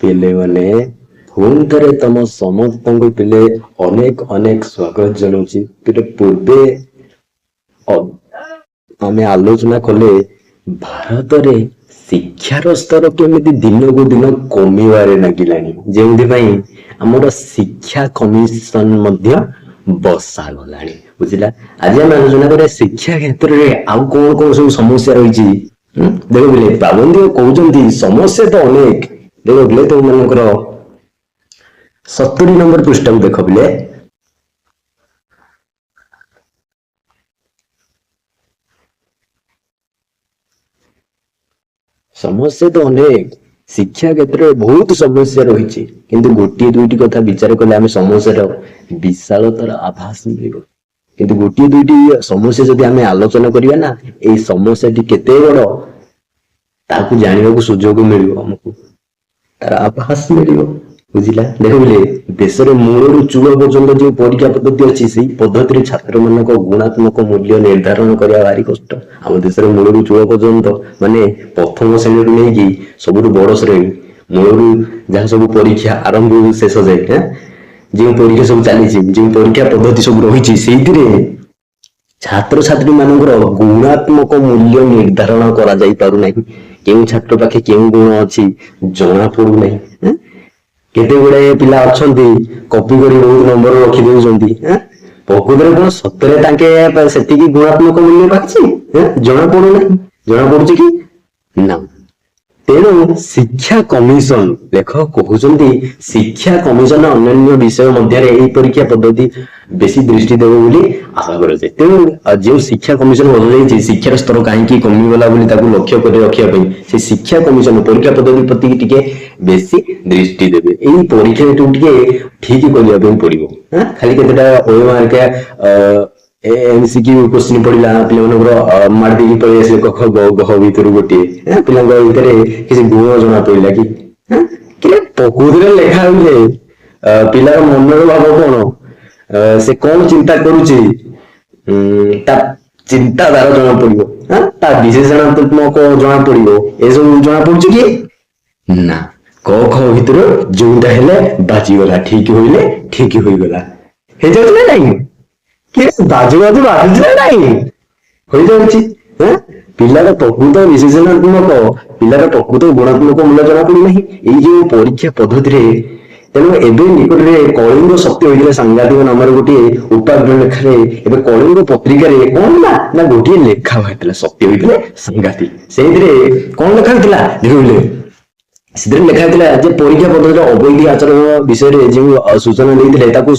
ପିଲେମାନେ, ପୁଣି ଥରେ ତମ ସମସ୍ତଙ୍କୁ ପିଲେ ଅନେକ ଅନେକ ସ୍ୱାଗତ ଜଣାଉଛି। ପିଲେ, ପୂର୍ବେ ଆମେ ଆଲୋଚନା କଲେ ଭାରତରେ ଶିକ୍ଷାର ସ୍ତର କେମିତି ଦିନକୁ ଦିନ କମିବାରେ ଲାଗିଲାଣି, ଯେଉଁଥିପାଇଁ ଆମର ଶିକ୍ଷା କମିଶନ ମଧ୍ୟ ବସାଗଲାଣି। ବୁଝିଲା? ଆଜି ଆମେ ଆଲୋଚନା କରିବା ଶିକ୍ଷା କ୍ଷେତ୍ରରେ ଆଉ କଣ କଣ ସବୁ ସମସ୍ୟା ରହିଛି। ଦେଖ ପିଲେ, ପ୍ରାବନ୍ଧିକ କହୁଛନ୍ତି ସମସ୍ୟା ତ ଅନେକ। ଦେଖ ପିଲେ, ତମ ମାନଙ୍କର 70 ନମ୍ବର ପୃଷ୍ଠାକୁ ଦେଖ ପିଲେ। ସମସ୍ୟା ତ ଅନେକ, ଶିକ୍ଷା କ୍ଷେତ୍ରରେ ବହୁତ ସମସ୍ୟା ରହିଛି, କିନ୍ତୁ ଗୋଟିଏ ଦୁଇଟି କଥା ବିଚାର କଲେ ଆମେ ସମସ୍ୟାର ବିଶାଳତାର ଆଭାସ ମିଳିବ। କିନ୍ତୁ ଗୋଟିଏ ଦୁଇଟି ସମସ୍ୟା ଯଦି ଆମେ ଆଲୋଚନା କରିବା ନା, ଏଇ ସମସ୍ୟାଟି କେତେ ବଡ ତାକୁ ଜାଣିବାକୁ ସୁଯୋଗ ମିଳିବ ଆମକୁ, ତାର ଆଭାସ ମିଳିବ। ବୁଝିଲା? ଦେଖ ପିଲେ, ଦେଶରେ ମୂଳରୁ ଚୂଳ ପର୍ଯ୍ୟନ୍ତ ଯେଉଁ ପରୀକ୍ଷା ପଦ୍ଧତି ଅଛି, ସେଇ ପଦ୍ଧତିରେ ଛାତ୍ରମାନଙ୍କ ଗୁଣାତ୍ମକ ମୂଲ୍ୟ ନିର୍ଦ୍ଧାରଣ କରିବା ଭାରି କଷ୍ଟ। ଆମ ଦେଶରେ ମୂଳରୁ ଚୂଳ ପର୍ଯ୍ୟନ୍ତ, ମାନେ ପ୍ରଥମ ଶ୍ରେଣୀରୁ ନେଇକି ସବୁଠୁ ବଡ ଶ୍ରେଣୀ, ମୂଳରୁ ଯାହା ସବୁ ପରୀକ୍ଷା ଆରମ୍ଭରୁ ଶେଷ ଯାଏ, ଯେଉଁ ପରୀକ୍ଷା ସବୁ ଚାଲିଛି, ଯେଉଁ ପରୀକ୍ଷା ପଦ୍ଧତି ସବୁ ରହିଛି, ସେଇଥିରେ ଛାତ୍ରଛାତ୍ରୀ ମାନଙ୍କର ଗୁଣାତ୍ମକ ମୂଲ୍ୟ ନିର୍ଦ୍ଧାରଣ କରାଯାଇ ପାରୁନାହିଁ। କେଉଁ ଛାତ୍ର ପାଖେ କେଉଁ ଗୁଣ ଅଛି ଜଣା ପଡୁନାହିଁ। କେତେ ଗୁଡାଏ ପିଲା ଅଛନ୍ତି କପି କରି ବହୁତ ନମ୍ବର ରଖି ଦଉଛନ୍ତି। ପ୍ରକୃତରେ କଣ ସତରେ ତାଙ୍କେ ସେତିକି ଗୁଣାତ୍ମକ ମୂଲ୍ୟ ପାଇଛି ଜଣା ପଡୁନାହିଁ। ଜଣା ପଡୁଛି କି ନା? ତେଣୁ ଶିକ୍ଷା କମିଶନ, ଲେଖକ କହୁଛନ୍ତି, ଶିକ୍ଷା କମିଶନ ଅନ୍ୟାନ୍ୟ ବିଷୟ ମଧ୍ୟରେ ଏହି ପରୀକ୍ଷା ପଦ୍ଧତି ବେଶୀ ଦୃଷ୍ଟି ଦେବ ବୋଲି ଆଶା କରାଯାଏ। ତେଣୁ ଯେଉଁ ଶିକ୍ଷା କମିଶନ ବଦଳାଯାଇଛି, ଶିକ୍ଷାର ସ୍ତର କାହିଁକି କମିଗଲା ବୋଲି ତାକୁ ଲକ୍ଷ୍ୟ କରି ରଖିବା ପାଇଁ ସେ ଶିକ୍ଷା କମିଶନ ପରୀକ୍ଷା ପଦ୍ଧତି ପ୍ରତି ଟିକେ ବେଶୀ ଦୃଷ୍ଟି ଦେବେ। ଏଇ ପରୀକ୍ଷାକୁ ଟିକେ ଠିକ କରିବା ପାଇଁ ପଡିବ। ଖାଲି କେତେଟା ଓଏମଆର ଏମସିକ୍ୟୁ କୋଶ୍ଚିନ୍ ପଡିଲା, ପିଲାମାନଙ୍କର ମାରି ଦେଇକି ପଳେଇ ଆସିଲେ କ ଖ ଗ ଘ ଭିତରୁ ଗୋଟିଏ, ପିଲାଙ୍କ ଭିତରେ କିଛି ଗୁଣ ଜଣା ପଡିଲା କି? କି ପ୍ରକୃତିରେ ଲେଖା ହୁଏ ପିଲାର ମନର ଭାବ କଣ, ସେ କଣ ଚିନ୍ତା କରୁଛି, ତା ଚିନ୍ତାଧାରା ଜଣା ପଡିବ, ତା ବିଶେଷଣାତ୍ମକ ଜଣା ପଡିବ। ଏସବୁ ଜଣା ପଡୁଛି କି ନା? କ ଖ ଭିତରୁ ଯୋଉଟା ହେଲେ ବାଜିଗଲା, ଠିକ ହୋଇଲେ ଠିକ ହୋଇଗଲା, ହେଇଯାଉଛି ନା ନାଇଁ? କି ବାଜୁ ବାଜୁ ବାଜୁଛି ନା ନାଇଁ? ହୋଇଯାଉଛି। ପିଲାର ପ୍ରକୃତ ବିଶେଷଣାତ୍ମକ, ପିଲାର ପ୍ରକୃତ ଗୁଣାତ୍ମକ ମୂଲ୍ୟ ଜଣା ପଡୁନାହିଁ ଏଇ ଯୋଉ ପରୀକ୍ଷା ପଦ୍ଧତିରେ। ତେଣୁ ଏବେ ନିକଟରେ କଳିଙ୍ଗ ସତ୍ୟ ହୋଇଥିଲା ସାଂଘାତିକ ନାମରେ ଗୋଟିଏ ଉପାଗ୍ର ଲେଖାରେ ଏବେ କଳିଙ୍ଗ ପତ୍ରିକାରେ କଣ ହେଲା ନା, ଗୋଟିଏ ଲେଖା ବାହାରିଥିଲା, ସତ୍ୟ ହୋଇଥିଲେ ସାଂଘାତିକ। ସେଇଥିରେ କଣ ଲେଖା ହୋଇଥିଲା ଦେଖିଲେ? ସେଥିରେ ଲେଖା ହେଇଥିଲା ଯେ ପରୀକ୍ଷା ପଦ୍ଧତିର ଅବୈଧ ଆଚରଣ ବିଷୟରେ ଯେଉଁ ସୂଚନା ଦେଇଥିଲେ, ତାକୁ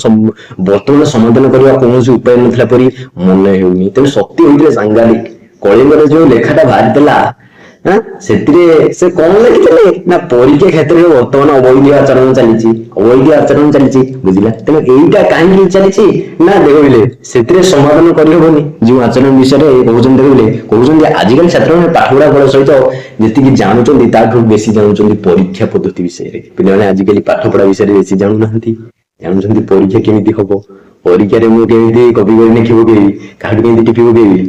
ବର୍ତ୍ତମାନ ସମାଧାନ କରିବା କୌଣସି ଉପାୟ ନଥିଲା ପରି ମନେ ହେଉନି। ତେଣୁ ସତ୍ୟ ହୋଇଥିଲେ ସାଂଘାତିକ କଳିଙ୍ଗରେ ଯୋଉ ଲେଖାଟା ବାହାରିଥିଲା, ସେଥିରେ ସେ କଣ ଲେଖିଥିଲେ ନା, ପରୀକ୍ଷା କ୍ଷେତ୍ରରେ ବର୍ତ୍ତମାନ ଅବୈଧ ଆଚରଣ ଚାଲିଛି, ଅବୈଧ ଆଚରଣ ଚାଲିଛି। ବୁଝିଲା? ତେଣୁ ଏଇଟା କାହିଁକି ଚାଲିଛି ନା, ଦେଖିଲେ ସେଥିରେ ସମାଧାନ କରିହବନି ଯେଉଁ ଆଚରଣ ବିଷୟରେ କହୁଛନ୍ତି। ଦେଖିଲେ, କହୁଛନ୍ତି ଆଜିକାଲି ଛାତ୍ରମାନେ ପାଠ ପଢା ପଢା ସହିତ ଯେତିକି ଜାଣୁଛନ୍ତି, ତାଠୁ ବେଶୀ ଜାଣୁଛନ୍ତି ପରୀକ୍ଷା ପଦ୍ଧତି ବିଷୟରେ। ପିଲାମାନେ ଆଜିକାଲି ପାଠ ପଢା ବିଷୟରେ ବେଶୀ ଜାଣୁନାହାନ୍ତି, ଜାଣୁଛନ୍ତି ପରୀକ୍ଷା କେମିତି ହବ, ପରୀକ୍ଷାରେ ମୁଁ କେମିତି କପି କରି ଲେଖି ପକେଇବି, କାହାଠୁ କେମିତି ଟିପି ପକେଇବି।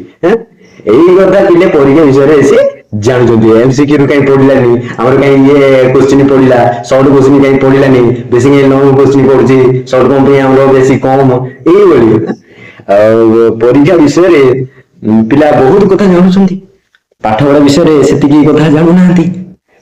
ଏଇ କଥା ପିଲେ ପରୀକ୍ଷା ବିଷୟରେ ସେ ଜାଣୁଛନ୍ତି। ଏମସିକ୍ୟୁ ରୁ କାହିଁ ପଡିଲାନି ଆମର, କାହିଁ ଇଏ କୋଶ୍ଚିନ୍ ପଡିଲା, ସର୍ଟ କୋଶ୍ଚିନ୍ କାହିଁ ପଡିଲାନି, ବେଶୀ କାହିଁ ଲଙ୍ଗ କୋଶ୍ଚିନ୍ ପଡୁଛି, ସର୍ଟ କଣ ପାଇଁ ଆମର ବେଶୀ କମ, ଏଇଭଳି। ଆଉ ପରୀକ୍ଷା ବିଷୟରେ ପିଲା ବହୁତ କଥା ଜାଣୁଛନ୍ତି, ପାଠ ପଢା ବିଷୟରେ ସେତିକି କଥା ଜାଣୁନାହାନ୍ତି।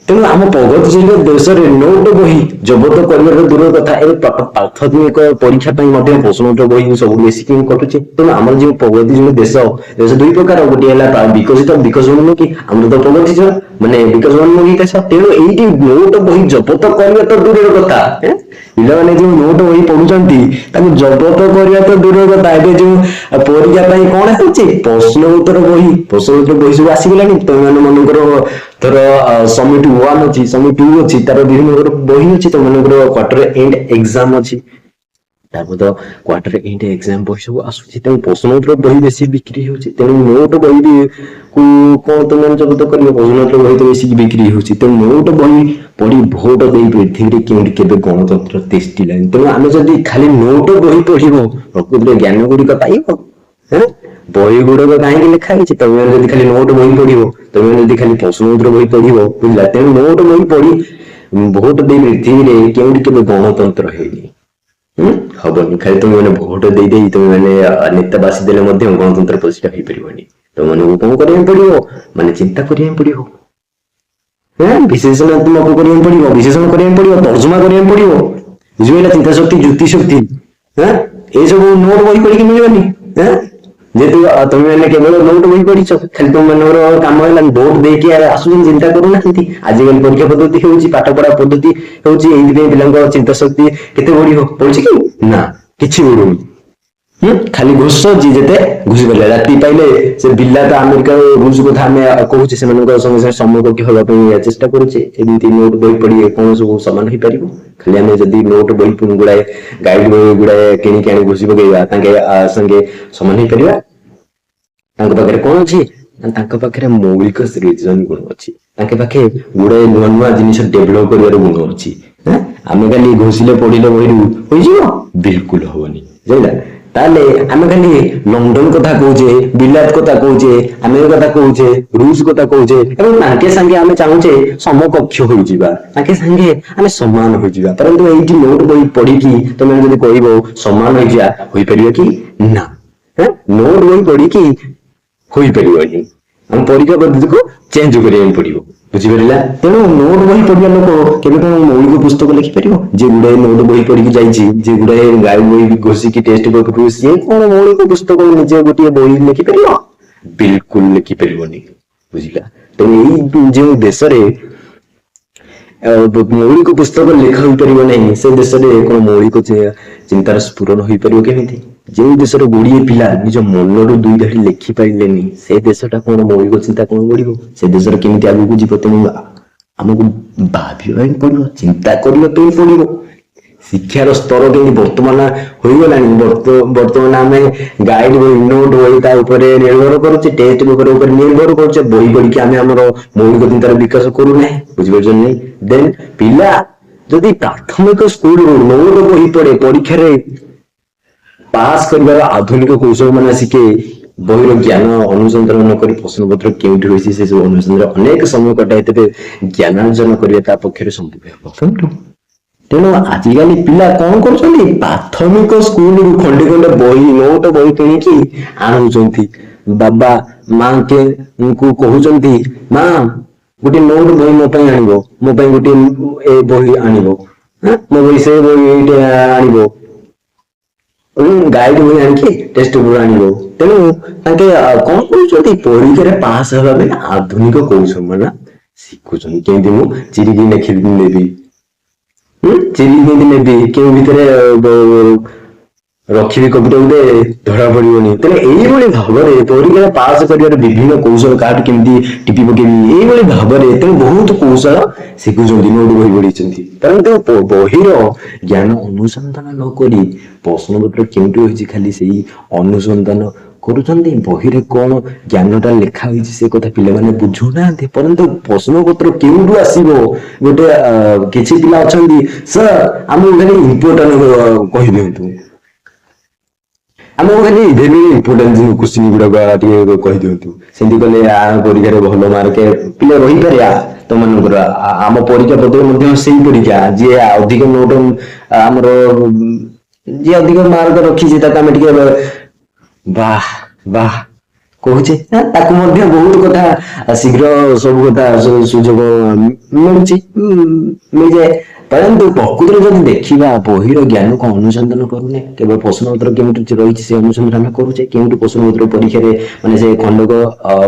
ତେଣୁ ଆମ ପ୍ରଗତିଶୀଳ ଦେଶରେ ନୋଟ ବହି ଜବତ କରିବାର ଦୂର କଥା, ଏବେ ପ୍ରାଥମିକ ପରୀକ୍ଷା ପାଇଁ ମଧ୍ୟ ପ୍ରଶ୍ନପତ୍ର ବହି ସବୁଠୁ ବେଶୀ କେଉଁ କଟୁଛି। ତେଣୁ ଆମର ଯେଉଁ ପ୍ରଗତିଶୀଳ ଦେଶ, ଦେଶ ଦୁଇ ପ୍ରକାର, ଗୋଟିଏ ହେଲା ବିକଶିତ, ବିକଶନମୁଖୀ। ଆମର ତ ପ୍ରଗତିଶୀଳ ମାନେ ବିକଶନମୁଖୀ ଦେଶ। ତେଣୁ ଏଇଠି ନୋଟ ବହି ଜବତ କରିବା ତ ଦୂରର କଥା, ପିଲାମାନେ ଯୋଉ ନୋଟ ବହି ପଢୁଛନ୍ତି ତାକୁ ଜବତ କରିବା ତ ଦୂରର କଥା, ଏବେ ଯୋଉ ପରୀକ୍ଷା ପାଇଁ କଣ ହେଉଛି, ପ୍ରଶ୍ନ ଉତ୍ତର ବହି, ପ୍ରଶ୍ନ ଉତ୍ତର ବହି ସବୁ ଆସିଗଲାଣି। ତମେ ମାନଙ୍କର ଧର ସମିଟ 1 ଅଛି, ସମିଟ 2 ଅଛି, ତାର ବିଭିନ୍ନ ପ୍ରକାର ବହି ଅଛି। ତମମାନଙ୍କର କ୍ୱାର୍ଟର ଏଣ୍ଡ ଏକ୍ସାମ ଅଛି, ତାପରେ ତ କ୍ୱାର୍ଟର ଏଣ୍ଡ ଏକ୍ସାମ ବହି ସବୁ ଆସୁଛି। ତେଣୁ ପ୍ରଶ୍ନ ଉତ୍ତର ବହି ବେଶୀ ବିକ୍ରି ହେଉଛି। ତେଣୁ ନୋଟ ବହି ବି କୁ କଣ ତମେ ଜବତ କରିବ? ପ୍ରଶ୍ନ ଉତ୍ତର ବହି ତ ବେଶୀ ବିକ୍ରି ହେଉଛି। ତେଣୁ ନୋଟ ବହି ପଢି ଭୋଟ ଦେଇ ପୃଥିବୀରେ କେଉଁଠି କେବେ ଗଣତନ୍ତ୍ର ତିଷ୍ଠିଲାନି। ତେଣୁ ଆମେ ଯଦି ଖାଲି ନୋଟ ବହି ପଢିବ, ପ୍ରକୃତିର ଜ୍ଞାନ ଗୁଡିକ ପାଇବ? ବହି ଗୁଡିକ କାହିଁକି ଲେଖା ହେଇଛି? ତମେ ଯଦି ଖାଲି ନୋଟ ବହି ପଢିବ, ତମେ ଯଦି ଖାଲି ପ୍ରଶ୍ନ ଉତ୍ତର ବହି ପଢିବ, ବୁଝିଲା? ତେଣୁ ନୋଟ ବହି ପଢି ଭୋଟ ଦେଇ ପୃଥିବୀରେ କେଉଁଠି କେବେ ଗଣତନ୍ତ୍ର ହେଇନି। ହୁଁ, ହବନି। ଖାଲି ତମେ ମାନେ ଭୋଟ ଦେଇ ଦେଇ ତମେ ମାନେ ନେତା ବାସି ଦେଲେ ମଧ୍ୟ ଗଣତନ୍ତ୍ର ପ୍ରତିଷ୍ଠା ହେଇପାରିବନି। ତମମାନଙ୍କୁ କଣ କରିବାକୁ ପଡିବ? ମାନେ ଚିନ୍ତା କରିବାକୁ ପଡିବ, ବିଶ୍ଳେଷଣାତ୍ମକ କରିବାକୁ ପଡିବ, ବିଶ୍ଳେଷଣ କରିବାକୁ ପଡିବ, ତର୍ଜମା କରିବାକୁ ପଡିବ। ବୁଝିପାରିଲା? ଚିନ୍ତା ଶକ୍ତି, ଯୁକ୍ତି ଶକ୍ତି, ଏସବୁ ନୋଟ ବହି ପଢିକି ମିଳିବନି। ଯେହେତୁ ତମେ ମାନେ କେବଳ ନୋଟ ବହି ପଢିଛ, ଖାଲି ତମ ମାନଙ୍କର କାମ ହେଲା ଭୋଟ ଦେଇକି ଆସୁଛନ୍ତି, ଚିନ୍ତା କରୁନାହାନ୍ତି। ଆଜିକାଲି ପରୀକ୍ଷା ପଦ୍ଧତି ହେଉଛି, ପାଠ ପଢା ପଦ୍ଧତି ହେଉଛି, ଏଇଥିପାଇଁ ପିଲାଙ୍କ ଚିନ୍ତା ଶକ୍ତି କେତେ ବଢିବ? ବଢୁଛି କି ନା? କିଛି ବଢୁନି। ଖାଲି ଘୋଷ, ଯିଏ ଯେତେ ଘୋଷି ପାରିଲା। ରାତି ପାଇଲେ ସେ ବିଲା ତ ଆମେରିକା, ରୁଷ କଥା ଆମେ କହୁଛେ, ସେମାନଙ୍କ ସଙ୍ଗେ ସଙ୍ଗେ ସମକକ୍ଷ ହେବା ପାଇଁ ଚେଷ୍ଟା କରୁଛେ। ଏମିତି ନୋଟ ବହି ପଢି କଣ ସବୁ ସମାନ ହେଇପାରିବ? ଖାଲି ଆମେ ଯଦି ନୋଟ ବହି ଗୁଡାଏ, ଗାଇଡ ବହି ଗୁଡାଏ କିଣିକି ଆଣି ଘୋଷି ପକେଇବା, ତାଙ୍କେ ସାଙ୍ଗେ ସମାନ ହେଇପାରିବା? ତାଙ୍କ ପାଖରେ କଣ ଅଛି ନା, ତାଙ୍କ ପାଖରେ ମୌଳିକ ସୃଜନ ଗୁଣ ଅଛି, ତାଙ୍କ ପାଖେ ଗୁଡାଏ ନୂଆ ନୂଆ ଜିନିଷ ଡେଭଲପ କରିବାର ଗୁଣ ଅଛି। ଆମେ ଖାଲି ଘୋଷିଲେ ପଢିଲେ ବହିରୁ ହୋଇଯିବ? ବିଲକୁଲ ହବନି। ବୁଝିଲା? ତାହେଲେ ଆମେ ଖାଲି ଲଣ୍ଡନ କଥା କହୁଛେ, ବିଲାତ କଥା କହୁଛେ, ଆମେରିକା କଥା କହୁଛେ, ରୁଷ କଥା କହୁଛେ ଏବଂ ତାଙ୍କେ ସାଙ୍ଗେ ଆମେ ଚାହୁଁଛେ ସମକକ୍ଷ ହୋଇଯିବା, ତାଙ୍କେ ସାଙ୍ଗେ ଆମେ ସମାନ ହୋଇଯିବା। ପରନ୍ତୁ ଏଇଠି ନୋଟ ବହି ପଢିକି ତମେ ଯଦି କହିବ ସମାନ ହୋଇଯିବା, ହୋଇପାରିବ କି ନା? ନୋଟ ବହି ପଢିକି ହୋଇପାରିବନି। ଆମ ପରୀକ୍ଷା ପଦ୍ଧତିକୁ ଚେଞ୍ଜ କରିବାକୁ ପଡିବ। ବୁଝିପାରିଲା? ତେଣୁ ନୋଟ ବହି ପଢିବା ଲୋକ କେବେ କଣ ମୌଳିକ ପୁସ୍ତକ ଲେଖିପାରିବ? ଯିଏ ଗୁଡାଏ ନୋଟ ବହି ପଢିକି ଯାଇଛି, ଯିଏ ଗୁଡାଏ ଗାଇଡ ବହି ଘୋଷିକି ଟେଷ୍ଟ ପେପର, ସିଏ କଣ ମୌଳିକ ପୁସ୍ତକ ନିଜେ ଗୋଟିଏ ବହି ଲେଖିପାରିବ? ବିଲକୁଲ ଲେଖିପାରିବନି। ବୁଝିଲା? ତେଣୁ ଏଇ ଯେଉଁ ଦେଶରେ ମୌଳିକ ପୁସ୍ତକ ଲେଖା ହୋଇପାରିବ ନାହିଁ, ସେ ଦେଶରେ କଣ ମୌଳିକ ଚିନ୍ତାର ସ୍ଫୁରଣ ହୋଇପାରିବ କେମିତି? ଯେଉଁ ଦେଶର ଗୋଡିଏ ପିଲା ନିଜ ମନରୁ ଦୁଇ ଧାଡି ଲେଖି ପାରିଲେନି, ସେ ଦେଶଟା କଣ ମୌଳିକ ଚିନ୍ତା କଣ ବଢିବ? ସେ ଦେଶର କେମିତି ଆଗକୁ ଯିବ? ତେଣୁ ଆମକୁ ଭାବିବା ପାଇଁ ପଡିବ, ଚିନ୍ତା କରିବା ପାଇଁ ପଡିବ। ଶିକ୍ଷାର ସ୍ତର କେମିତି ବର୍ତ୍ତମାନ ହୋଇଗଲାଣି। ବର୍ତ୍ତମାନ ଆମେ ଗାଇଡ ବହି, ନୋଟ ବହି ତା ଉପରେ ନିର୍ଭର କରୁଛେ, ଟେଷ୍ଟ ପେପର ଉପରେ ନିର୍ଭର କରୁଛେ। ବହି ପଢିକି ଆମେ ଆମର ମୌଳିକ ଚିନ୍ତାର ବିକାଶ କରୁନାହିଁ। ବୁଝିପାରୁଛନ୍ତି? ଦେନ୍ ପିଲା ଯଦି ପ୍ରାଥମିକ ସ୍କୁଲରୁ ନୋଟ ବହି ପଢେ, ପରୀକ୍ଷାରେ ପାସ୍ କରିବାର ଆଧୁନିକ କୌଶଳ ମାନେ ଶିଖେ, ବହିର ଜ୍ଞାନ ଅନୁସନ୍ଧାନ ନ କରି ପ୍ରଶ୍ନପତ୍ର କେଉଁଠି ରହିଛି ସେ ସବୁ ଅନୁସନ୍ଧାନ ଅନେକ ସମୟ କଟାଏ, ତେବେ ଜ୍ଞାନାର୍ଜନ କରିବା ତା ପକ୍ଷରେ ସମ୍ଭବ ହେବ କେଉଁଠୁ? ତେଣୁ ଆଜିକାଲି ପିଲା କଣ କରୁଛନ୍ତି? ପ୍ରାଥମିକ ସ୍କୁଲରୁ ଖଣ୍ଡେ ଖଣ୍ଡେ ବହି, ନୋଟ ବହି କିଣିକି ଆଣୁଛନ୍ତି। ବାବା ମାଙ୍କୁ କହୁଛନ୍ତି, ମା ଗୋଟେ ନୋଟ ବହି ମୋ ପାଇଁ ଆଣିବ, ମୋ ପାଇଁ ଗୋଟେ ଏ ବହି ଆଣିବ, ମୋ ବହି ସେ ବହି ଏଇଟା ଆଣିବ, ଗାଇଡ ବହି ଆଣିକି ଟେଷ୍ଟ ବହି ଆଣିବ। ତେଣୁ ତାଙ୍କେ କଣ କରୁଛନ୍ତି? ପରୀକ୍ଷାରେ ପାସ୍ ହେବା ପାଇଁ ଆଧୁନିକ କୌଶଳ ମାନେ ଶିଖୁଛନ୍ତି। କେମିତି ମୁଁ ଚିରିକି ଲେଖି ନେବି, ଚିରିକି କେମିତି ନେବି, କେଉଁ ଭିତରେ ରଖିବି କପିଟା ଗୋଟେ ଧରା ପଡିବନି। ତେଣୁ ଏଇଭଳି ଭାବରେ ପରୀକ୍ଷାରେ ପାସ୍ କରିବାର ବିଭିନ୍ନ କୌଶଳ, କାହାଠୁ କେମିତି ଟିପି ପକେଇବି, ଏଇଭଳି ଭାବରେ ତେଣୁ ବହୁତ କୌଶଳ ଶିଖୁଛନ୍ତି, ନୋଟ ବହି ପଢିଛନ୍ତି। କାରଣ ବହିର ଜ୍ଞାନ ଅନୁସନ୍ଧାନ ନ କରି ପ୍ରଶ୍ନପତ୍ର କେଉଁଠି ରହିଛି ଖାଲି ସେଇ ଅନୁସନ୍ଧାନ କରୁଛନ୍ତି। ବହିରେ କଣ ଜ୍ଞାନଟା ଲେଖା ହୋଇଛି ସେ କଥା ପିଲାମାନେ ବୁଝୁନାହାନ୍ତି, ପରନ୍ତୁ ପ୍ରଶ୍ନପତ୍ର କେଉଁଠୁ ଆସିବ। ଗୋଟେ କିଛି ପିଲା ଅଛନ୍ତି, ସାର୍ ଆମକୁ ଖାଲି ଇମ୍ପୋର୍ଟାଣ୍ଟ କହିଦିଅନ୍ତୁ, ଆମକୁ ଖାଲି ଭେରି ଇମ୍ପୋର୍ଟାଣ୍ଟ କୋଶ୍ଚିନ୍ ଗୁଡାକ ଟିକେ କହିଦିଅନ୍ତୁ, ସେମିତି କଲେ ପରୀକ୍ଷାରେ ଭଲ ମାର୍କ ପିଲା ରହିପାରେ। ତମମାନଙ୍କର ଆମ ପରୀକ୍ଷା ପଦ୍ଧତି ମଧ୍ୟ ସେଇ ପରୀକ୍ଷା, ଯିଏ ଅଧିକ ନୋଟ ଆମର ଯିଏ ଅଧିକ ମାର୍କ ରଖିଛି ତାକୁ ଆମେ ଟିକେ ବାহ ବାହ କହୁଛେ, ତାକୁ ମଧ୍ୟ ବହୁତ କଥା ଶୀଘ୍ର ସବୁ କଥା ସୁଯୋଗ ମିଳୁଛି, ମିଳିଯାଏ। ପରନ୍ତୁ ପ୍ରକୃତରେ ଯଦି ଦେଖିବା, ବହିର ଜ୍ଞାନକୁ ଅନୁସନ୍ଧାନ କରୁନେ, କେବଳ ପ୍ରଶ୍ନପତ୍ର କେଉଁଠି ରହିଛି ସେ ଅନୁସନ୍ଧାନ ଆମେ କରୁଛେ। କେଉଁଠି ପ୍ରଶ୍ନପତ୍ର ପରୀକ୍ଷାରେ ମାନେ ସେ ଖଣ୍ଡକ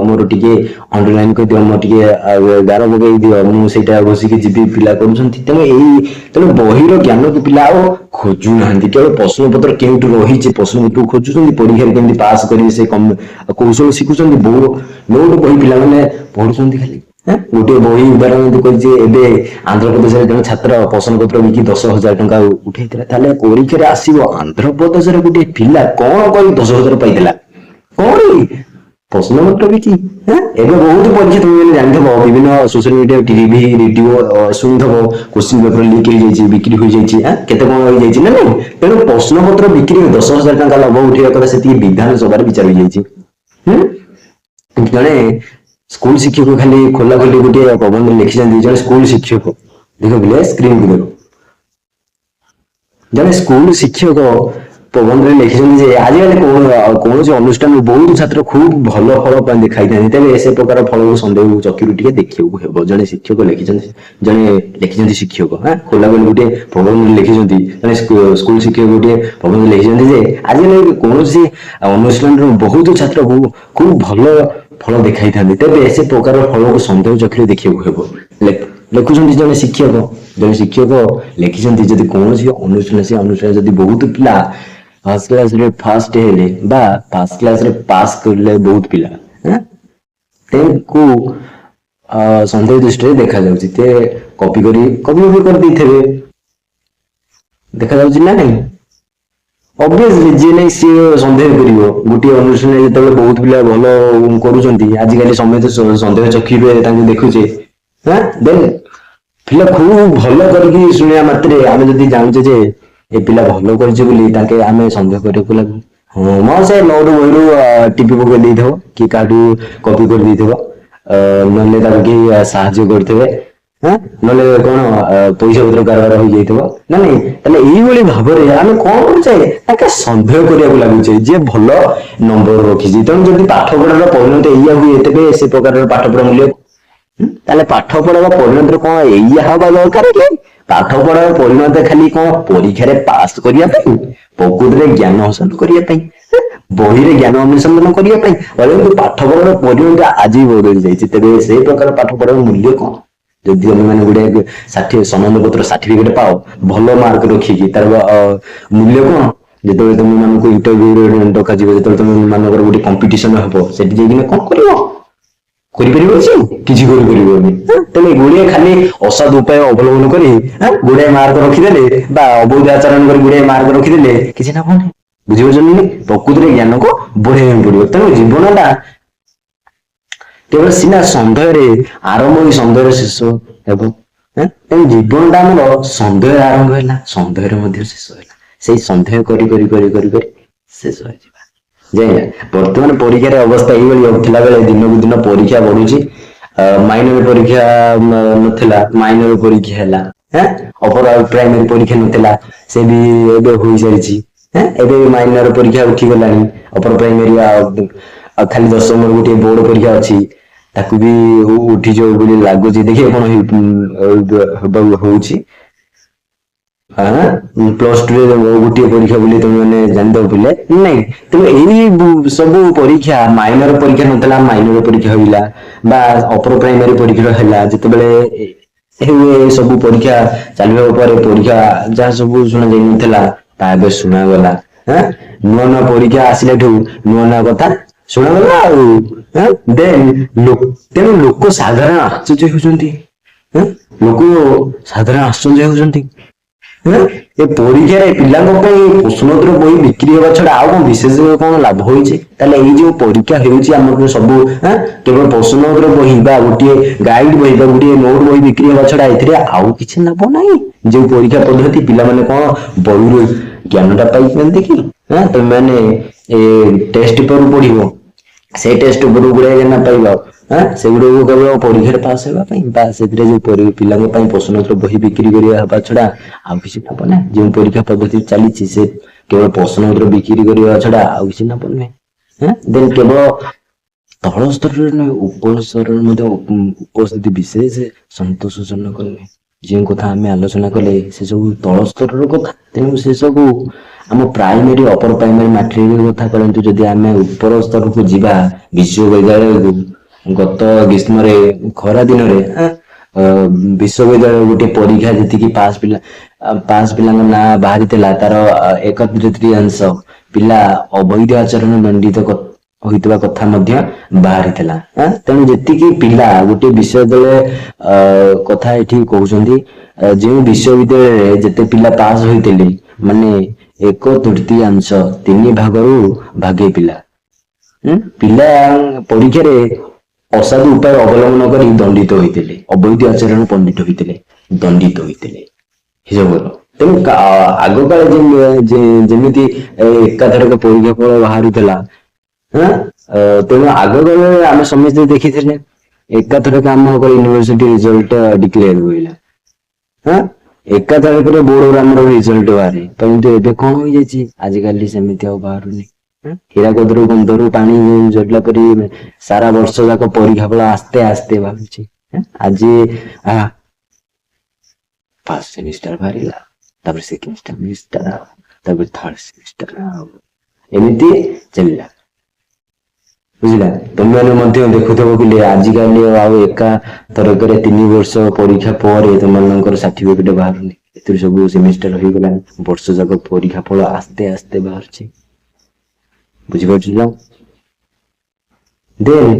ମୋର ଟିକେ ଅଣ୍ଡରଲାଇନ କରିଦିଅ, ମୋର ଟିକେ ଗାର ପକେଇ ଦିଅ, ମୁଁ ସେଇଟା ଘୋଷିକି ଯିବି, ପିଲା କରୁଛନ୍ତି। ତେଣୁ ବହିର ଜ୍ଞାନକୁ ପିଲା ଆଉ ଖୋଜୁନାହାନ୍ତି, କେବଳ ପ୍ରଶ୍ନପତ୍ର କେଉଁଠି ରହିଛି ପ୍ରଶ୍ନପତ୍ରକୁ ଖୋଜୁଛନ୍ତି। ପରୀକ୍ଷାରେ କେମିତି ପାସ୍ କରିବେ ସେ କୌଶଳ ଶିଖୁଛନ୍ତି। ବହୁ ନୋଟ ବହି ପିଲାମାନେ ପଢୁଛନ୍ତି ଖାଲି। ଗୋଟିଏ ବହି ଉଦାହରଣ କହିଛି, ଏବେ ଆନ୍ଧ୍ରପ୍ରଦେଶରେ ଜଣେ ଛାତ୍ର ପ୍ରଶ୍ନପତ୍ର ବିକି 10,000 ଟଙ୍କା ଉଠେଇଥିଲା। ତାହେଲେ ପରୀକ୍ଷାରେ ଆସିବ, ଆନ୍ଧ୍ରପ୍ରଦେଶରେ ଗୋଟିଏ ପିଲା କଣ କରି 10,000 ପାଇଥିଲା? କଣ ପ୍ରଶ୍ନପତ୍ର ବିକି? ଏବେ ବହୁତ ପରୀକ୍ଷା ତମେ ମାନେ ଜାଣିଥିବ, ବିଭିନ୍ନ ସୋସିଆଲ ମିଡିଆ, ଟିଭି, ରେଡିଓ ଶୁଣିଥିବ, କୋଶ୍ଚିନ୍ ପେପର ଲିକ୍ ହେଇଯାଇଛି, ବିକ୍ରି ହୋଇଯାଇଛି, କେତେ କଣ ହେଇଯାଇଛି ନା ନାଇଁ? ତେଣୁ ପ୍ରଶ୍ନପତ୍ର ବିକ୍ରି 10,000 ଟଙ୍କା ଲାଭ ଉଠେଇବା କଥା ସେତିକି ବିଧାନସଭାରେ ବିଚାର ହେଇଯାଇଛି। ଜଣେ ସ୍କୁଲ ଶିକ୍ଷକ ଖାଲି ଖୋଲା ଖୋଲି ଗୋଟିଏ ପ୍ରବନ୍ଧ ଲେଖିଛନ୍ତି, ଜଣେ ସ୍କୁଲ ଶିକ୍ଷକ ଦେଖ ପିଲେ, ସ୍କ୍ରିନକୁ ଦେଖ। ଜଣେ ସ୍କୁଲ ଶିକ୍ଷକ ପ୍ରବନ୍ଧରେ ଲେଖିଛନ୍ତି ଯେ ଆଜିକାଲି କୌଣସି ଅନୁଷ୍ଠାନରେ ବହୁତ ଛାତ୍ର ଖୁବ ଭଲ ଫଳ ପାଇଁ ଦେଖାଇଥାନ୍ତି, ତେବେ ସେ ପ୍ରକାର ଫଳକୁ ସନ୍ଦେହ ଚକ୍ଷୁରୁ ଟିକେ ଦେଖିବାକୁ ହେବ। ଜଣେ ଶିକ୍ଷକ ଲେଖିଛନ୍ତି, ଜଣେ ଲେଖିଛନ୍ତି ଶିକ୍ଷକ, ହଁ, ଖୋଲାଖୋଲି ଗୋଟିଏ ପ୍ରବନ୍ଧରେ ଲେଖିଛନ୍ତି। ଜଣେ ସ୍କୁଲ ଶିକ୍ଷକ ଗୋଟିଏ ପ୍ରବନ୍ଧ ଲେଖିଛନ୍ତି ଯେ ଆଜିକାଲି କୌଣସି ଅନୁଷ୍ଠାନରୁ ବହୁତ ଛାତ୍ର ଖୁବ ଭଲ ଫଳ ଦେଖାଇଥାନ୍ତି, ତେବେ ସେ ପ୍ରକାର ଫଳକୁ ସନ୍ଦେହ ଚକ୍ଷୁରେ ଦେଖିବାକୁ ହେବ। ଲେଖୁଛନ୍ତି ଜଣେ ଶିକ୍ଷକ, ଜଣେ ଶିକ୍ଷକ ଲେଖିଛନ୍ତି, ଯଦି କୌଣସି ଅନୁଷ୍ଠାନ, ସେ ଅନୁଷ୍ଠାନ ଯଦି ବହୁତ ପିଲା ଫାର୍ଷ୍ଟ କ୍ଲାସରେ ଫାଷ୍ଟ ହେଲେ ବା ଫାର୍ଷ୍ଟ କ୍ଲାସରେ ପାସ୍ କରିଲେ ବହୁତ ପିଲା, ତାଙ୍କୁ ସନ୍ଦେହ ଦୃଷ୍ଟିରେ ଦେଖାଯାଉଛି। ତେ କପି କରି କପି ଫପି କରିଦେଇଥିବେ, ଦେଖାଯାଉଛି ନା ନାଇଁ? ଅବଭିୟସଲି ଯିଏ ନାଇଁ ସିଏ ସନ୍ଦେହ କରିବ। ଗୋଟିଏ ଅନୁଷ୍ଠାନରେ ଯେତେବେଳେ ବହୁତ ପିଲା ଭଲ କରୁଛନ୍ତି, ଆଜିକାଲି ସମସ୍ତେ ସନ୍ଦେହ ଚକ୍ଷୁରେ ତାଙ୍କୁ ଦେଖୁଛେ। ଦେନ୍ ପିଲା ଖୁବ ଭଲ କରିକି ଶୁଣିବା ମାତ୍ରେ ଆମେ ଯଦି ଜାଣୁଛେ ଯେ ଏ ପିଲା ଭଲ କରିଛି ବୋଲି, ତାଙ୍କେ ଆମେ ସନ୍ଦେହ କରିବାକୁ ଲାଗୁ। ହଁ ମ, ସେ ନୋଟ ବହିରୁ ଟିପି ପକେଇ ଦେଇଥିବ କି କାହାଠୁ କପି କରିଦେଇଥିବ, ନହେଲେ ତାକୁ କେହି ସାହାଯ୍ୟ କରିଥିବେ, ହଁ, ନହେଲେ କଣ ପଇସା ପତ୍ର କାରବାର ହେଇଯାଇଥିବ ନା ନାଇଁ? ତାହେଲେ ଏଇଭଳି ଭାବରେ ଆମେ କଣ କରୁଛେ? ତାকে ସନ୍ଦେହ କରିବାକୁ ଲାଗୁଛେ ଯିଏ ଭଲ ନମ୍ବର ରଖିଛି। ତେଣୁ ଯଦି ପାଠ ପଢାର ପରିଣତ ଏଇଆ ହୁଏ, ତେବେ ସେ ପ୍ରକାରର ପାଠ ପଢା ମୂଲ୍ୟ? ତାହେଲେ ପାଠ ପଢାର ପରିଣତରେ କଣ ଏଇଆ ହବା ଦରକାର କି? ପାଠ ପଢାର ପରିଣତ ଖାଲି କଣ ପରୀକ୍ଷାରେ ପାସ୍ କରିବା ପାଇଁ, ପ୍ରକୃତିରେ ଜ୍ଞାନ ହାସଲ କରିବା ପାଇଁ, ବହିରେ ଜ୍ଞାନ ଅନୁସନ୍ଧାନ କରିବା ପାଇଁ? କିନ୍ତୁ ପାଠ ପଢାର ପରିଣତ ଆଜି ବଦଳି ଯାଇଛି। ତେବେ ସେଇ ପ୍ରକାର ପାଠ ପଢାର ମୂଲ୍ୟ କଣ? ଯଦି ତମେ ମାନେ ଗୋଟେ 60 ସନନ୍ଦ ପତ୍ର, ସାର୍ଟିଫିକେଟ ପାଅ ଭଲ ମାର୍କ ରଖିକି, ତାର ମୂଲ୍ୟ କଣ? ଯେତେବେଳେ ତମ ମାନଙ୍କୁ ଇଣ୍ଟରଭ୍ୟୁରେ ଡକାଯିବ, ଯେତେବେଳେ ତମ ମାନଙ୍କର ଗୋଟେ କମ୍ପିଟିସନ ହବ, ସେଠି ଯାଇକିନା କଣ କରିବ? କରିପାରିବ କିଛି? କିଛି କରିପାରିବନି। ତେଣୁ ଗୁଡିଏ ଖାଲି ଅସଦ୍ ଉପାୟ ଅବଲମ୍ବନ କରି ଗୁଡାଏ ମାର୍କ ରଖିଦେଲେ ବା ଅବୈଧ ଆଚରଣ କରି ଗୁଡାଏ ମାର୍କ ରଖିଦେଲେ କିଛି ଲାଭ ନାହିଁ। ବୁଝିପାରୁଛନ୍ତି? ପ୍ରକୃତିରେ ଜ୍ଞାନକୁ ବଢେଇବାକୁ ପଡିବ। ତେଣୁ ଜୀବନଟା କେବଳ ସିନା ସନ୍ଦେହରେ ଆରମ୍ଭ ହୋଇ ସନ୍ଦେହରେ ଶେଷ ହେବ। ତେଣୁ ଜୀବନଟା ଆମର ସନ୍ଦେହରେ ଆରମ୍ଭ ହେଲା, ସନ୍ଦେହରେ ମଧ୍ୟ ଶେଷ ହେଲା। ସେଇ ସନ୍ଦେହ କରି କରି କରି କରି କରି ଶେଷ ହେଇଯିବା। ଯେ ବର୍ତ୍ତମାନ ପରୀକ୍ଷାରେ ଅବସ୍ଥା ଏଇଭଳି ଥିଲା ବେଳେ ଦିନକୁ ଦିନ ପରୀକ୍ଷା ବଢୁଛି। ମାଇନର ପରୀକ୍ଷା ନଥିଲା, ମାଇନର ପରୀକ୍ଷା ହେଲା। ଅପର ପ୍ରାଇମେରୀ ପରୀକ୍ଷା ନଥିଲା, ସେ ବି ଏବେ ହୋଇସାରିଛି। ଏବେ ମାଇନର ପରୀକ୍ଷା ଉଠିଗଲାଣି, ଅପର ପ୍ରାଇମେରୀ ଆଉ ଖାଲି 10ମର ଗୋଟିଏ ବୋର୍ଡ ପରୀକ୍ଷା ଅଛି, ତାକୁ ବି ଉଠିଯିବ ବୋଲି ଲାଗୁଛି। ଦେଖିବା କଣ ହେବାକୁ ହଉଛି। ପ୍ଲସ ଟୁ ରେ ଗୋଟିଏ ପରୀକ୍ଷା ବୋଲି ତମେ ମାନେ ଜାଣିଦବ ପିଲେ ନାଇଁ? ତେଣୁ ଏଇ ସବୁ ପରୀକ୍ଷା, ମାଇନର ପରୀକ୍ଷା ନଥିଲା, ମାଇନର ପରୀକ୍ଷା ହୋଇଲା ବା ଅପର ପ୍ରାଇମାରୀ ପରୀକ୍ଷା ହେଲା, ଯେତେବେଳେ ହୁଏ ସବୁ ପରୀକ୍ଷା ଚାଲିବା ପରେ ପରୀକ୍ଷା ଯାହା ସବୁ ଶୁଣା ଯାଇନଥିଲା ତା ଏବେ ଶୁଣାଗଲା। ନୂଆ ନୂଆ ପରୀକ୍ଷା ଆସିଲାଠୁ ନୂଆ ନୂଆ କଥା ଶୁଣାଗଲା। ଆଉ ଦେନ୍ ତେଣୁ ଲୋକ ସାଧାରଣ ଆଶ୍ଚର୍ଯ୍ୟ ହେଉଛନ୍ତି। ଲୋକ ସାଧାରଣ ଆଶ୍ଚର୍ଯ୍ୟ ହେଉଛନ୍ତି। ଏ ପରୀକ୍ଷାରେ ପିଲାଙ୍କ ପାଇଁ ପ୍ରଶ୍ନୋତ୍ତର ବହି ବିକ୍ରି ହେବା ଛଡା ଆଉ କଣ ବିଶେଷ କଣ ଲାଭ ହୋଇଛି? ତାହେଲେ ଏଇ ଯୋଉ ପରୀକ୍ଷା ହେଉଛି ଆମର ସବୁ, କେବଳ ପ୍ରଶ୍ନୋତ୍ତର ବହି ବା ଗୋଟିଏ ଗାଇଡ ବହି ବା ଗୋଟିଏ ନୋଟ ବହି ବିକ୍ରି ହେବା ଛଡା ଏଥିରେ ଆଉ କିଛି ଲାଭ ନାହିଁ। ଯୋଉ ପରୀକ୍ଷା ପଦ୍ଧତି, ପିଲାମାନେ କଣ ବହିରୁ ଜ୍ଞାନଟା ପାଇଛନ୍ତି କି? ତମେ ମାନେ ଏ ଟେଷ୍ଟ ପେପର ପଢିବ, ସେଇ ଟେଷ୍ଟ ଉପରୁ ଗୁଡାଏ ଜ୍ଞାନ ପାଇବ। ସେଗୁଡିକୁ କେବଳ ପରୀକ୍ଷାରେ ପାସ୍ ହେବା ପାଇଁ ବା ସେଥିରେ ଯୋଉ ପିଲାଙ୍କ ପାଇଁ ପ୍ରଶ୍ନୋତ୍ତର ବହି ବିକ୍ରି କରିବା ହେବା ଛଡା ଆଉ କିଛି ଲାଭ ନାହିଁ। ଯେଉଁ ପରୀକ୍ଷା ପଦ୍ଧତି ଚାଲିଛି, ସେ କେବଳ ପ୍ରଶ୍ନୋତ୍ତର ବିକ୍ରି କରିବା ଛଡା ଆଉ କିଛି ଲାଭ ନୁହେଁ। ଦେନ୍ କେବଳ ତଳ ସ୍ତରରେ ନୁହେଁ, ଉପର ସ୍ତରରେ ମଧ୍ୟ ଉପସ୍ଥିତି ବିଶେଷ ସନ୍ତୋଷଜନକ ନୁହେଁ। ଯେଉଁ କଥା ଆମେ ଆଲୋଚନା କଲେ, ସେ ସବୁ ତଳ ସ୍ତରର କଥା। ତେଣୁ ସେ ସବୁ ଆମ ପ୍ରାଇମେରୀ, ଅପର ପ୍ରାଇମେରୀ, ମାଟ୍ରିକ କଥା କରନ୍ତୁ। ଯଦି ଆମେ ଉପର ସ୍ତରକୁ ଯିବା, ବିଶ୍ୱବିଦ୍ୟାଳୟକୁ, ଗତ ଗ୍ରୀଷ୍ମରେ ଖରା ଦିନରେ ବିଶ୍ୱବିଦ୍ୟାଳୟ ଗୋଟିଏ ପରୀକ୍ଷା ଯେତିକି ପାସ୍ ପିଲାଙ୍କ ନାଁ ବାହାରିଥିଲା, ତାର ଏକ ତୃତୀୟାଂଶ ପିଲା ଅବୈଧ ଆଚରଣ ଦଣ୍ଡିତ ହୋଇଥିବା କଥା ମଧ୍ୟ ବାହାରିଥିଲା। ତେଣୁ ଯେତିକି ପିଲା ଗୋଟିଏ ବିଶ୍ୱବିଦ୍ୟାଳୟ କଥା ଏଠି କହୁଛନ୍ତି, ଯେଉଁ ବିଶ୍ୱବିଦ୍ୟାଳୟରେ ଯେତେ ପିଲା ପାସ୍ ହୋଇଥିଲେ, ମାନେ ଏକ ତୃତୀୟାଂଶ, ତିନି ଭାଗରୁ ଭାଗେ ପିଲା, ପିଲା ପରୀକ୍ଷାରେ ଅସାଧୁ ଉପାୟ ଅବଲମ୍ବନ କରି ଦଣ୍ଡିତ ହୋଇଥିଲେ, ଅବୈଧ ଆଚରଣ ପଣ୍ଡିତ ହୋଇଥିଲେ, ଦଣ୍ଡିତ ହୋଇଥିଲେ। ହିସାବ କର। ତେଣୁ ଆଗକାଳେ ଯେମିତି ଏକାଥରକ ପରୀକ୍ଷା ଫଳ ବାହାରୁଥିଲା, ତେଣୁ ଆଗକାଳରେ ଆମେ ସମସ୍ତେ ଦେଖିଥିଲେ, ଏକାଥରକ ଆମ ୟୁନିଭର୍ସିଟି ରେଜଲ୍ଟ ଡିକ୍ଲେୟାର ହୋଇଲା। ହଁ, ଏକାଥରକରେ ବୋର୍ଡର ଆମର ରେଜଲ୍ଟ ବାହାରେ। କିନ୍ତୁ ଏବେ କଣ ହେଇଯାଇଛି, ଆଜିକାଲି ସେମିତି ଆଉ ବାହାରୁନି। ହୀରାକୁଦରୁ ବନ୍ଧରୁ ପାଣି ଝରିଲା ପରି ସାରା ବର୍ଷ ଯାକ ପରୀକ୍ଷା ଫଳ ଆସ୍ତେ ଆସ୍ତେ ବାହାରୁଛି। ଆଜି ଫାର୍ଷ୍ଟ ସେମିଷ୍ଟାର ବାହାରିଲା, ତାପରେ ସେକେଣ୍ଡ ସେମିଷ୍ଟାର, ତାପରେ ଥାର୍ଡ ସେମିଷ୍ଟାର, ଏମିତି ଚାଲିଲା। ବୁଝିଲା? ତୁମେମାନେ ମଧ୍ୟ ଦେଖୁଥିବ କି ଆଜିକାଲି ଆଉ ଏକା ଥରକରେ 3 ବର୍ଷ ପରୀକ୍ଷା ପରେ ତୁମମାନଙ୍କର ସାର୍ଟିଫିକେଟ ବାହାରୁନି। ଏଥିରୁ ସବୁ ସେମିଷ୍ଟାର ହେଇଗଲାଣି, ବର୍ଷ ଯାକ ପରୀକ୍ଷା ଫଳ ଆସ୍ତେ ଆସ୍ତେ ବାହାରୁଛି। ବୁଝିପାରୁଛୁ? ଦେନ୍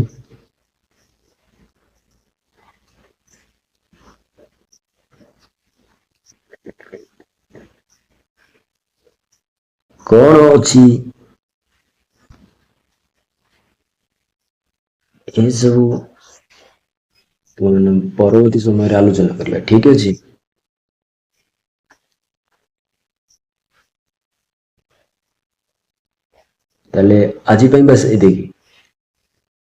କଣ ଅଛି ଏସବୁ ପରବର୍ତ୍ତୀ ସମୟରେ ଆଲୋଚନା କରିବା। ଠିକ ଅଛି? ତାହେଲେ ଆଜି ପାଇଁ ବାସ୍ ଏତିକି।